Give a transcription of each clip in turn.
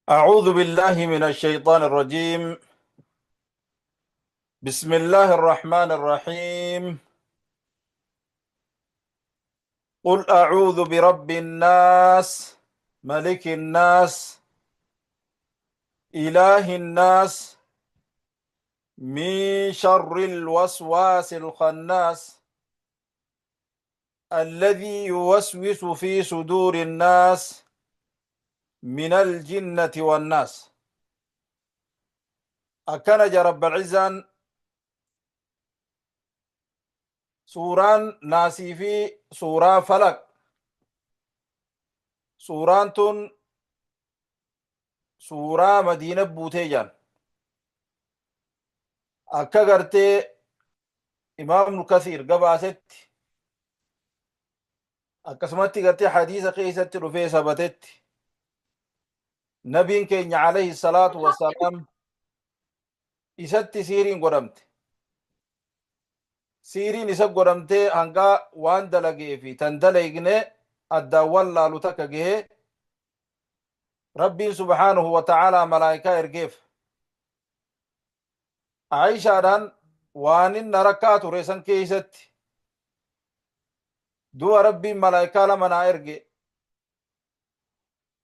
أعوذ بالله من الشيطان الرجيم. بسم الله الرحمن الرحيم. قل أعوذ برب الناس، ملك الناس، إله الناس، من شر الوسواس الخناس الذي يوسوس في صدور الناس من الجنة والناس. أكن رب العزة suuraan naasii fi suuraa falaq. Suuraan tun suuraa madiina buutee jaan. Akka gartee imaam ibnu kasiir gabaasetti, akkasumatti gartee hadiisa keessatti dhufee sabatetti, nabiin keenya alayhi salaatu wassalaam isatti siiriin godhamte. Siiriin isa godhamtee hangaa waan dalagee fi tan dalagne addaan wallaalu takka gahee, Rabbiin subhaanahu wa ta'aalaa malaayikaa ergeef. Aishaadhaan waan inni rakkaa ture san keessatti du'a Rabbiin malaayikaa lama naa erge,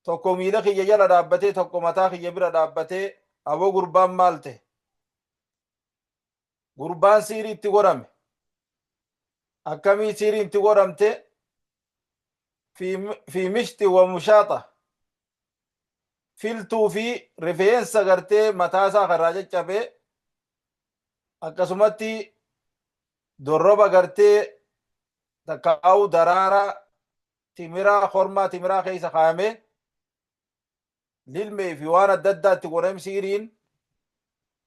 tokko miila kiyya jala dhaabbatee, tokko mataa kiyya bira dhaabbatee, aboo gurbaan maal ta'e? Gurbaan siirii itti godhame. Akkamii siirii itti godhamte? Fi mishti wa mushaaxa, filtuu fi rifeensa gartee mataa isaa karraa caccabee, akkasumatti dorroba gartee takkaa'uu daraaraa timiraa kormaa timiraa keessa kaayamee, lilmee fi waan adda addaa itti godhame. Siiriin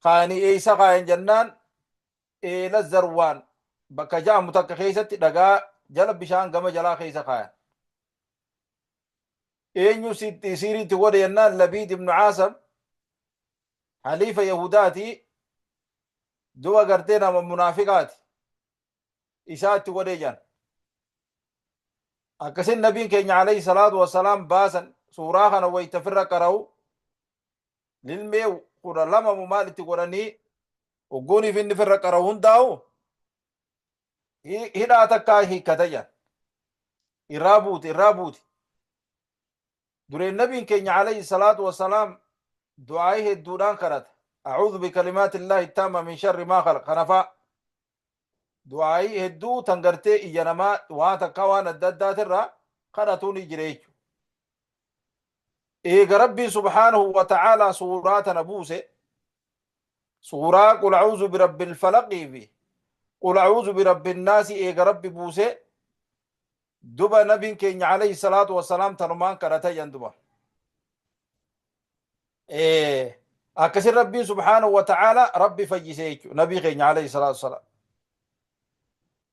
kaanii eeysa kaayan jennaan, eela Zarwaan bakka ja'amu takka keessatti dhagaa jala bishaan gama jalaa keessa kaayan. Eenyu siiriitti godhe jennaan, Labiid ibnu Caasam, haliifa Yahudaati, du'a gartee nama munaafiqaati, isaa itti godhee jan. Akkasin nabiin keenya alayhi salaatu wassalaam baasan. Suuraa kana wayta firra qara'u lilmee 12 mu maal itti godhanii, ogguuniif inni firra qara'u hundaa'u hidhaa takkaa hiikkata jan, irraa buuti, irraa buuti. Dureen nabiin keenya alayhi salaatu wassalaam du'aa'ii hedduudhaan kadhata. A'uudhu bikalimaati illaahi taama min sharri maa khalaq kanafaa, du'aa'ii hedduu tan gartee iyya namaa waan takka waan adda addaatirraa kadhatuu ni jira jechuudha. Eega Rabbiin subhaanahu wa ta'aalaa suuraa tana buuse, suuraa qul a'uuzu birabbil falaqii fi qul a'uuzu birabbin naasi eega Rabbi buuse, duba nabiin keenya alayhi salaatu wassalaam tanumaan kadhata jan duba. Akkasin Rabbiin subhaanahu wa ta'aalaa Rabbi fayyise jechuudha nabii keenya alayhi salaatu wassalaam.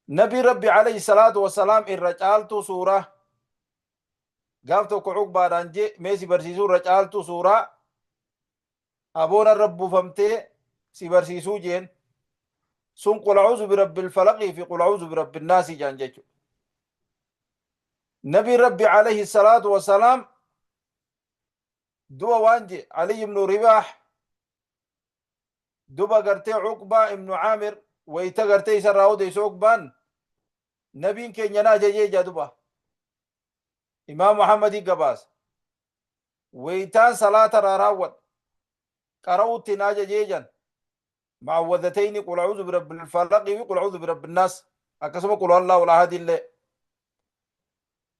Nabii Rabbi alayhi salaatu wassalaam irra caaltuu suuraa gaaf tokko Cuqbaadhaan jee, mee si barsiisuu, irra caaltuu suuraa aboona irra buufamtee si barsiisuu jeen. Sun qul a'uuzu birabbil falaqii fi qul a'uuzu birabbin naasii jaan jechuudha. Nabii Rabbi alayhi salaatu wassalaam du'a waan je Ali ibnu Ribaah, duba gartee Uqbaa ibnu Caamir wayita gartee isarraa odeessu, Uqbaan nabiin keenya na ajajee jaa. Duba Imaam Muhammadii gabaasa, wayitaan salaata irraa raawwadhu qara'uutti na ajajee jan, mu'awwadhatayni, qul a'uudhu birabbil falaqii fi qul a'uudhu birabbin naas, akkasuma qul huwallahu ahad illee.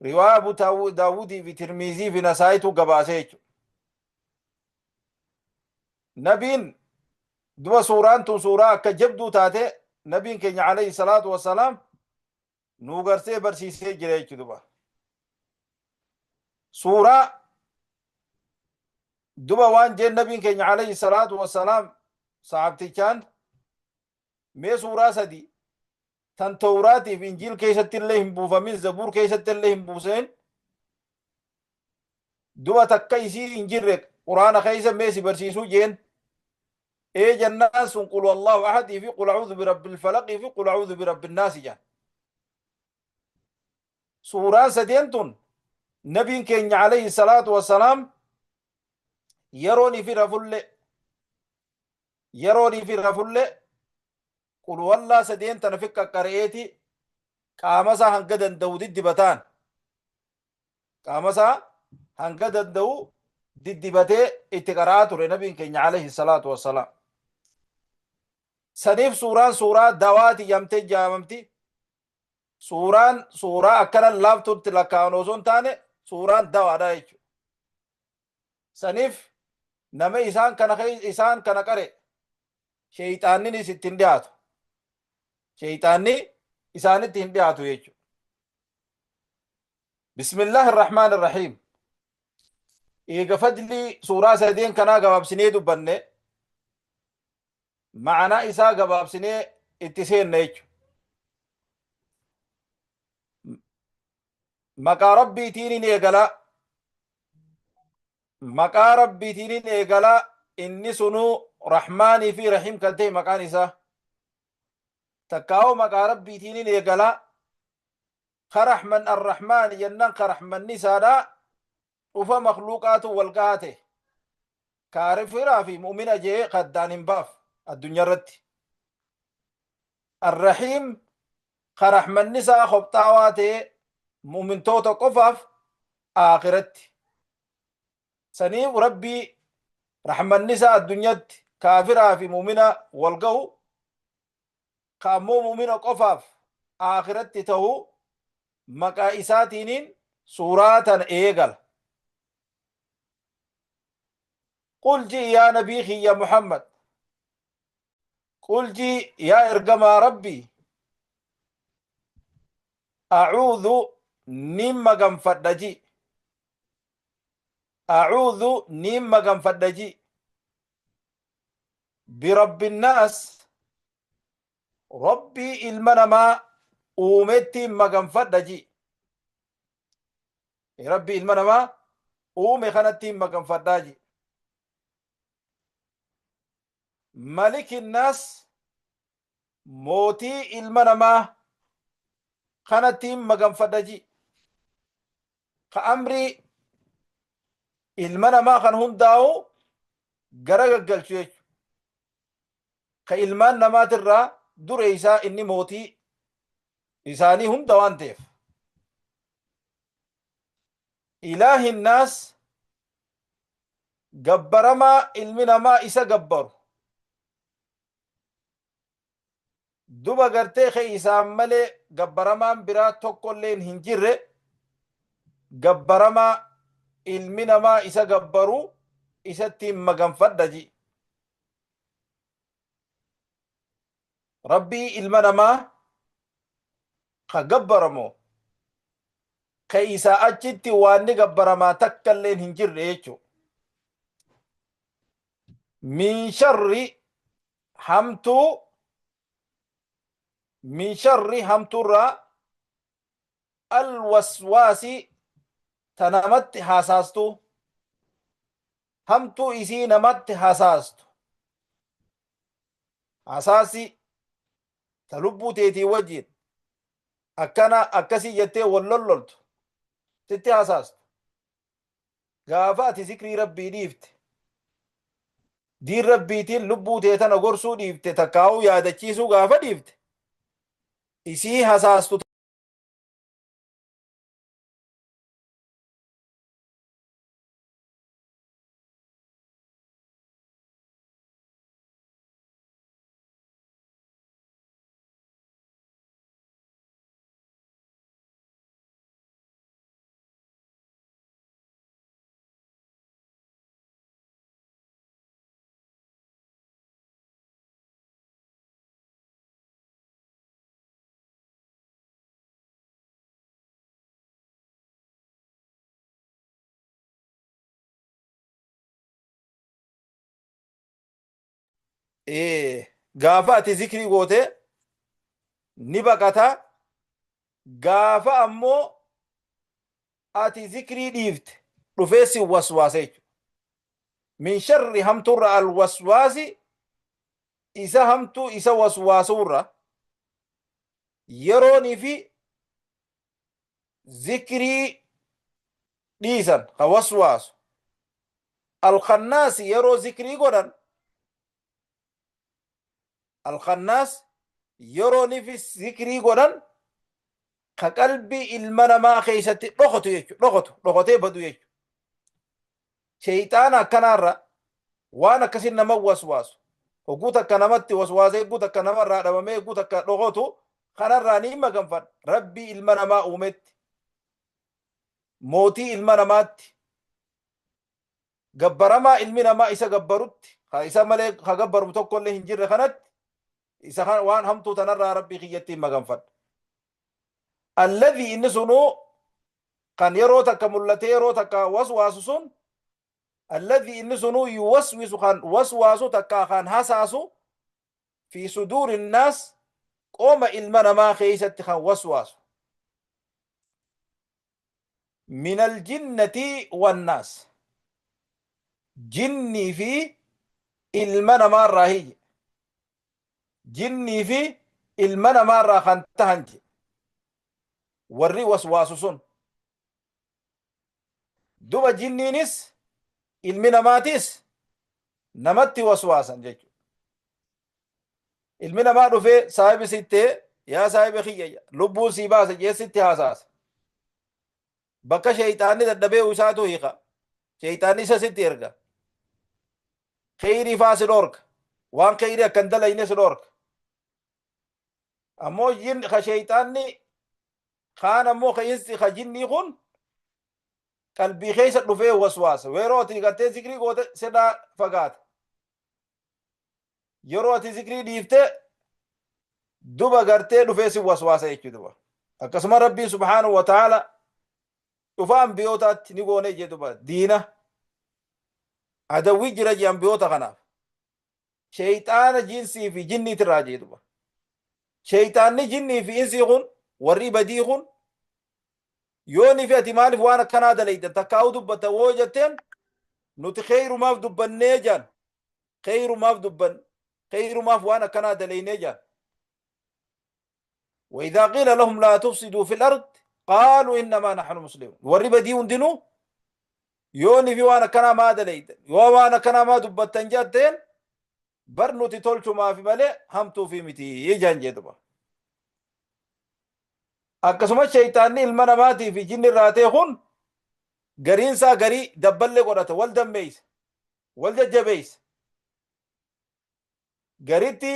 Riwaa Abu Daawudii fi Tirmiizii fi Nasaayitu gabaasee jechuudha. Nabiin duba suuraan tun suuraa akka jabduu taate nabiin keenya alayhi salaatu wassalaam nuu garsee barsiisee jira jechuudha duba. Suuraa duba waan jeen nabiin keenya alayhi salaatu wassalaam sahabtichaan, mee suuraa sadi tan Tawraatii fi Injiil keessatti illee hin buufamin, Zabuur keessatti illee hin buusamin, duba takka isii hin jirre Quraana keessa, mee si barsiisuu jeen. Ee jennaan, sun qul wallahu ahadii fi qul a'uudhu birabbil falaqii fi qul a'uudhu birabbin naasi jaan. Suuraan sadeen tun nabiin keenya alayhi salaatu wassalaam Yeroon fi rafullee, yeroon fi rafullee qul huwallaa sadeen tana fi qaqqare'eeti qaama isaa hanga danda'u diddibataan. Qaama isaa hanga danda'u diddibatee itti qara'aa ture nabiin keenya alayhi salaatu wassalaam. Saniif suuraan suuraa dawaati jamtee jaamamti. Suuraan suuraa akkana laaftutti lakkaa'an osoo hin taane suuraan dawaadha jechuudha. Saniif nama isaan kana qare sheeyxaanninis itti hin dhiyaatu. Sheeyxaanni isaanitti hin dhiyaatu jechuudha. Bismillaahi Irrahmaan Irrahiim. Eega fadlii suuraa sadeen kanaa gabaabsinee dubbanne, ma'anaa isaa gabaabsinee itti seenna jechuudha. Maqaa Rabbiitiin hin eegalaa. Maqaa Rabbiitiin hin eegalaa, inni sunuu Rahmaanii fi Rahiim kan ta'e maqaan isaa. Takkaa'oo maqaa Rabbiitiin hin eegalaa. Ka Rahman Arrahmaan jennaan, ka Rahmanni isaadhaa dhufa makluuqaatu wal gahaa ta'e. Kaafiraa fi mu'mina jee kaddaan hin baaf addunyaa irratti. Arrahiim ka rahmanni isaa kopxaawaa ta'e mu'mintoota qofaaf aakiratti. Saniif Rabbii rahmanni isaa addunyatti kaafiraa fi mu'mina wal gahu, ka ammoo mu'mina qofaaf aakiratti ta'u maqaa isaatiiniin suuraa tana eegala. Qul ji'i yaa nabii kiyya Muhammad. Qul ji'i yaa ergamaa Rabbii. A'uudhu niin maganfadha ji'i. A'uudhu niin maganfadha ji'i. Birabbinnaas, Rabbii ilma namaa uumettiin maganfadha ji'i. Rabbii ilma namaa uume kanattiin maganfadhaa ji'i. Malikinnaas, mootii ilma namaa kanattiin maganfadha ji'i. Ka amrii ilma namaa kan hundaa'u gara gaggalchu jechuudha. Ka ilmaan namaatirraa dure isaa inni mootii isaanii hunda waan ta'eef. Ilaahinnaas, gabbaramaa ilmi namaa isa gabbaru. Duba gartee ka isaan malee gabbaramaan biraa tokkolleen hin jirre, gabbaramaa ilmi namaa isa gabbaru isattiin maganfadha ji. Rabbii ilma namaa ka gabbaramu, ka isaa achitti waanni gabbaramaa takkalleen hin jirre jechuu. Min sharri hamtuu, min sharri hamtuurraa, alwaswaasi ta namatti hasaastu, hamtuu isii namatti hasaastu, hasaasi ta lubbuu teetii wajjin akkana akkasii jettee wal lolloltu sitti hasaastu. Gaafa ati zikrii Rabbii dhiifte, diin Rabbiitiin lubbuu tee tana gorsuu dhiifte, takkaa'uu yaadachiisuu gaafa dhiifte, isii hasaastu Gaafa ati zikrii goote ni baqata. Gaafa ammoo ati zikrii dhiifte dhufee si waswaasa jechuudha. Min sharri hamtuurra, alwaswaasi isa hamtuu isa waswaasuurra, yeroonii fi zikrii dhiisan ka waswaasu. Alkhannaasi yeroo zikrii godhan, alkhannaas yeroo nifi zikrii godhan ka qalbii ilma namaa keessatti dhokotu jechu, dhokotu, dhokotee badu jechu. Sheyxaana akkanaarra waan akkasin nama waswaasu, hogguu takka namatti waswaasee, hogguu takka namarraa dhabamee, hogguu takka dhokotu kanarraa ni maganfadha Rabbii ilma namaa uumetti, mootii ilma namaatti, gabbaramaa ilmi namaa isa gabbarutti, ka isa malee ka gabbaramu tokkollee hin jirre kanatti, isa waan hamtuu tanarraa Rabbii kiyyatti hin maganfadha. Alladhii inni sunuu kan yeroo takka mul'atee yeroo takka waswaasu sun, alladhii inni sunuu yuwaswisu kan waswaasu takka kan hasaasu, fi suduuri naas qooma ilma namaa keessatti kan waswaasu, min aljinnati wannaas jinnii fi ilma namaarraa hiyye, jinnii fi ilma namaarraa kan tahan je warri waswaasu sun. Duba jinniinis ilmi namaatiis namatti waswaasan jechuudha. Ilmi namaa dhufee saahibi sittee, yaa saahiba kiyya, lubbuun sii baasa jee sitti haasaasa. Bakka sheeyxaanni dadhabee isaatu hiika. Sheeyxaanni isa sitti erga. Kheyrii faa si dhorka. Waan kheyrii akka hin dalayne si dhorka. Ammoo jin ka sheeyxaanni kaan ammoo ka insi ka jinnii kun qalbii keessa dhufee waswaasa. Yeroo ati gartee zikrii goote sirraa fagaata. Yeroo ati zikrii dhiifte duba gartee dhufee si waswaasa jechuudha duba. Akkasuma Rabbiin subhaanahu wa ta'ala dhufa ambiyootaatti ni goone jee duba diina adawwii jira jee ambiyoota kanaaf. Sheyxaana jinsii fi jinniitirraa jee duba. Sheyxaanni jinnii fi insii kun warri badii kun yoo ni fi ati maaliif waan akkanaa dalaydan takkaa'uu dubbatta woo jetteen, nuti kheyrumaaf dubbannee jaan, kheyrumaaf dubban, kheyrumaaf waan akkanaa dalaynee jaan. وإذا قيل لهم لا تفسدوا في الأرض قالوا إنما نحن مسلمون. Warri badii hundinuu yoo ni fi waan akkanaa maa dalaydan, yoo waan akkanaa maa dubbattan jetteen, bar nuti tolchumaafi malee hamtuufi miti jaan jee duba. Akkasuma sheyxaanni ilma namaatii fi jinni irraa ta'e kun gariinsaa garii dabballee godhata, wal dammeeysa, wal jajjabeeysa, garitti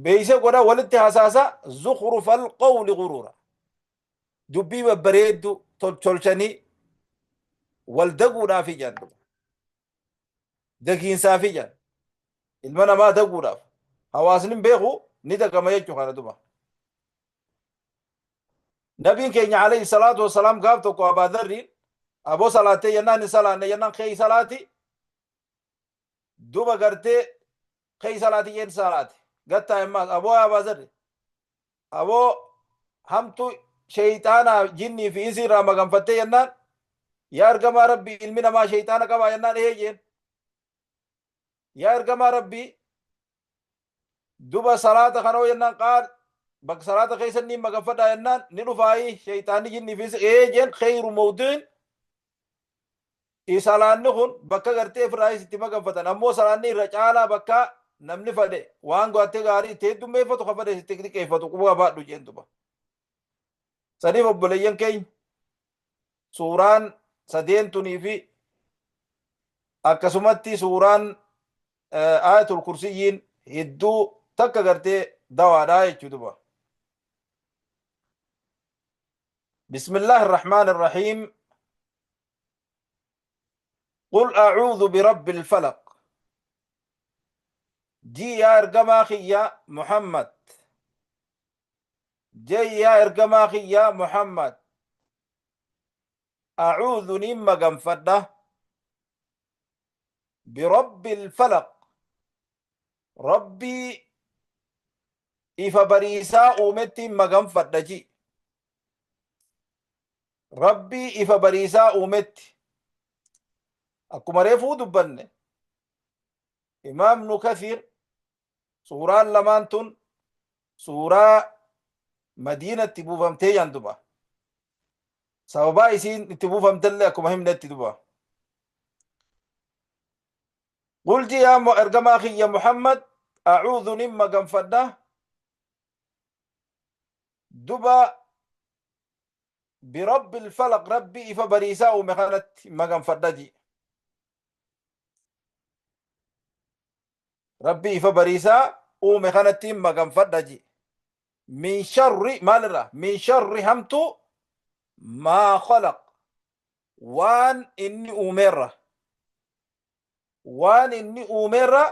beeyse godha, walitti hasaasa. Zukhrufal qawli gurura, dubbii babbareeddu tolchanii wal daguudhaaf ijaan duba dagiinsaaf ijaan ilma namaa daguudhaaf hawaasni hin beeku ni dagama jechuu kana duba. Nabiin keenya alayhi salaatu wassalaam gaaf tokko Abaa Dharriin, aboo salaattee jennaan, hin salaanne jennaan, keey salaati duba gartee keey salaati jeen, salaate gattaa immaas, aboo Abaa Dharri, aboo hamtu sheyxaanaa jinnii fi insii irraa maganfattee jennaan, yaa ergamaa Rabbii, ilmi namaa sheyxaana qabaa jennaan, ee jeen. Yaa ergamaa Rabbii, duba salaata kanoo jennaan, qaal bakka salaata keessa ni maganfadhaa jennaan, ni dhufaayi sheyxaanni jinnii fi ee jeen. Kheyru mawdiin salaanni kun bakka gartee ifraayis itti maganfatan, ammoo salaanni irra caalaa bakka namni fadhe waan gartee gaarii itti heddummeeffatu, ka fadhe itti xiqqeeffatu quba qabaadhu jeen duba. Saniif obboleeyyan keenya, suuraan sadeen tunii fi akkasumatti suuraan Aayatul Kursiyyiin hedduu takka gartee dawaadha jechuu duba. بسم الله الرحمن الرحيم. قل أعوذ برب الفلق. Jii yaa ergamaa kiyya Muhammad, jee yaa ergamaa kiyya Muhammad, أعوذ niin maganfadha, برب الفلق Rabbii ifa bariisaa uumetti maganfadha ji. Rabbii ifa bariisaa uumetti, akkuma reefuu dubbanne, Imaam Ibnu Kathiir suuraan lamaan tun suuraa Madiinatti buufamtee jan duba. Sababaa isiin itti buufamtellee akkuma himnetti duba. Qul ji yaa ergamaa kiyya Muhammad, a'uudhu nin maganfadha duba birabbil falaq, rabbi ifa bariisaa uume kanatti maganfadha ji. Rabbi ifa bariisaa uume kanatti maganfadha ji. Min sharri maalirraa? Min sharri hamtuu, maa khalaq, waan inni uumeerra, waan inni uumeerra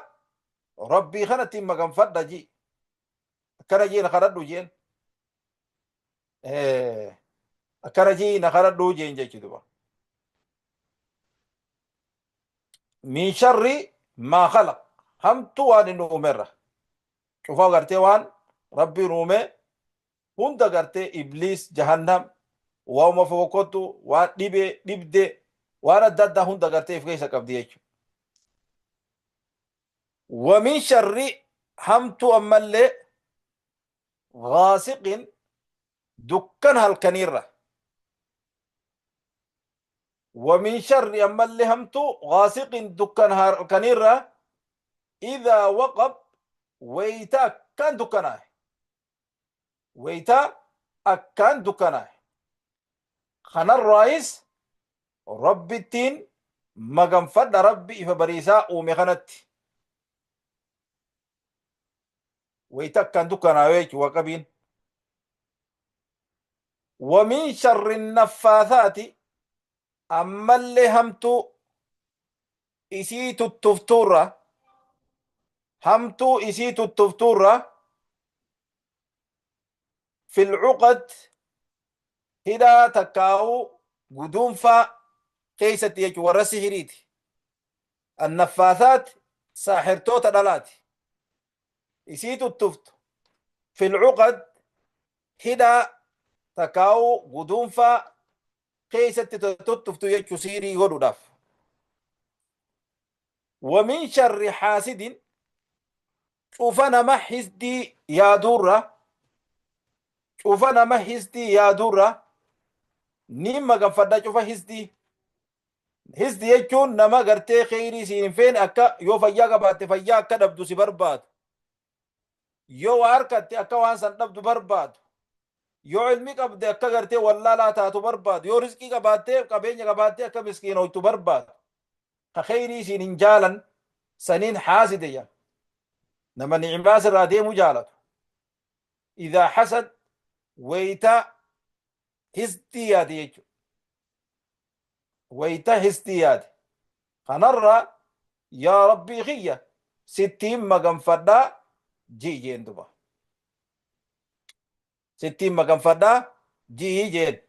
rabbii kanatti maganfadha ji. Akkana jee na kadhadhu jeen, akkana jee na kadhadhu jeen jechi duba. Min sharri maa khalaq, hamtuu waan inni uumeerra cufa gartee, waan rabbiin uume hunda gartee, ibliis, jahannam, waanuma fokkottu, waan dhibee dhibde, waan adda addaa hunda gartee if keessa qabdi jechuudha. Wa min sharri hamtuu ammallee ghaasiqin, dukkan halkaniirra. Wa min sharri ammallee hamtuu ghaasiqin, dukkan halkaniirra, idaa waqab, wayta akkaan dukkanaa'e, wayta akkaan dukkanaa'e. Kanarraayis rabbittiin maganfadha, rabbi ifa bariisaa uume kanatti, wayta akkaan dukkanaa'e jechuudha waqabiin. Wa min sharri naffaathaati, ammallee hamtuu isii tuttuftuurra, hamtuu isii tuttuftuurra, fil cuqad, hidhaa takkaa'uu guduunfaa keessatti jechuun warra sihiriiti. Annaffaasaat saaxirtoota dhalaati. Isii tuttuftu fil cuqad, hidhaa takkaa'uu guduunfaa keessatti tuttuftu jechuu sihirii godhuudhaaf. Wa min sharri haasidin, cufa nama hisdii yaaduurra, cufa nama hisdii yaaduurra ni maganfadha. Cufa hisdii, hisdii jechuun nama gartee kheyrii siin hin feene, akka yoo fayyaa qabaatte fayyaa akka dhabdu si barbaadu, yoo waa harkatte akka waan san dhabdu barbaadu, yoo ilmi qabde akka gartee wallaalaa taatu barbaadu, yoo rizqii qabaatte, qabeenya qabaatte akka miskiinoytu barbaadu, ka kheyrii siin hin jaalan saniin haaside jedhama. Nama ni'imaa sirraa deemuu jaalatu. Idaa hasad, wayita hisdii yaade jechuudha. Wayita hisdii yaade. Kanarra yaa rabbii kiyya sittiin maganfadhaa ji'i jeen duba. Sittiin maganfadhaa ji'i jeen.